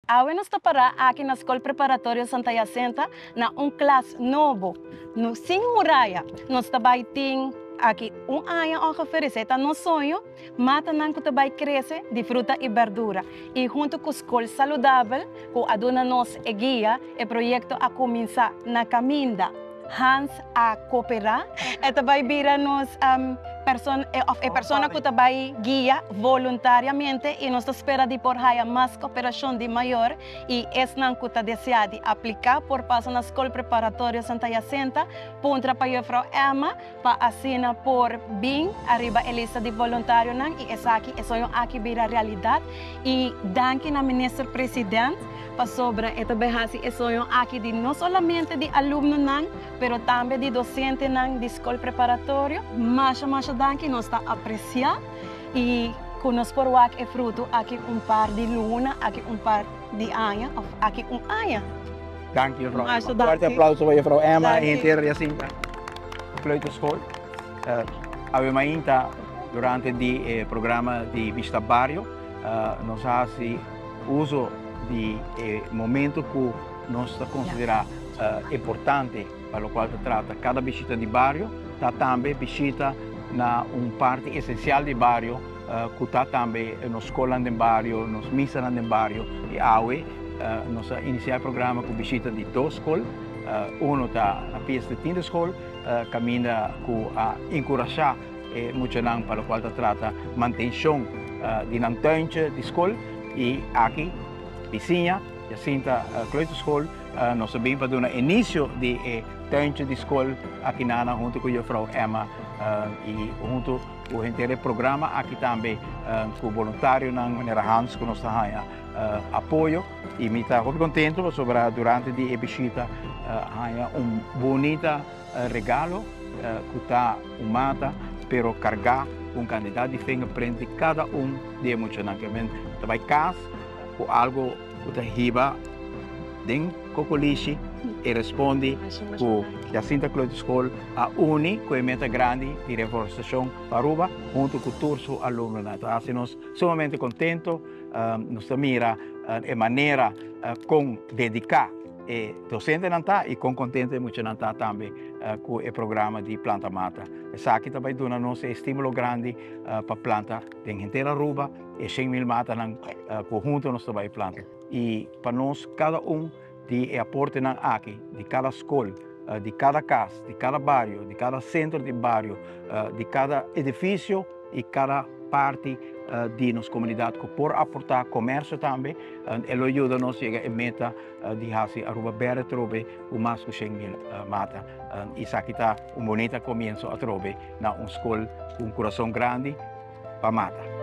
Awe nos ta pará aki na Skol Preparatorio Santa Jacinta na un klas nobo, no sin muraya. Nos ta bai tin aki un aña ongeveer, esei ta nos soño, matanan ku ta bai krese di fruta i berdura. I huntu ku Skol Saludabel ku a duna nos e guia, e proyekto a kuminsá na kaminda. Hans a koperá. E ta bai bira nos persona òf e persona ku ta bai guia voluntariamente i nos ta spera di por haya mas koperashon di mayor i esnan ku ta deseá di apliká por pasa na Skol Preparatorio Santa Jacinta, puntra pa Juffrouw Emma pa asina por bin ariba e lista di voluntarionan i esaki e soño aki bira realidat i danki na Minister President pasobra e ta bay haci e soño aki di no solamente di alumnonan pero tambe di docentenan di scol preparatorio. Masha masha danki, nos ta aprecia y cu nos por wak e fruto aki un par di luna, aki un par di aña of aki un aña. Danki juffrouw Emma. Fuerte aplauso pa juffrouw Emma y henter Jacinta Kleuterschool. Awe mainta durante di e programa di Bishita Bario nos a haci uso di e momento cu nos ta considera importante pa locual ta trata cada bishita di bario ta tambe bishita na un parti esencial di bario cu ta tambe nos scolnan den bario, nos misanan den bario y awe nos a inicia e programa cu bishita di dos scol, uno ta na Pies de Tiende School caminda cu a encurasha e muchanan pa locual ta trata mantencion di nan tuintje di scol y aki bisiña Jacinta Kleuterschool nos a bin pa duna inicio di e tuintje di scol aki nana hunto cu juffrouw Emma y hunto cu henter e programa aki tambe cu voluntarionan manera Hans cu nos ta haya apoyo y mi ta hopi contento pasobra durante di e bishita haya un bunita regalo cu ta un mata pero carga cu un cantidad di fingerprint di cada un di e muchanan ke men ta bay cas cu algo cu ta hiba den cocolishi e respondi cu Jacinta Kleuterschool a uni cu e meta grandi di reforestacion pa Aruba hunto cu tur su alumnonan. Ta haci nos sumamente contento, nos ta mira e manera con dedica e docentenan ta y con contento e muchanan ta tambe cu e programa di Planta Mata. Esaki ta bay duna nos e estimulo grandi pa planta den henter Aruba e 100,000 matanan cu hunto nos ta bay planta. Y pa nos cada un di e aportenan aki, di cada scol, di cada cas, di cada bario, di cada centro di bario, di cada edificio y cada parti di nos comunidad cu por aporta comercio tambe, e lo yuda nos yega e meta di haci Aruba berde atrobe cu mas cu 100,000 mata. Esaki ta un bonita comienzo atrobe na un scol cu un curason grandi pa mata.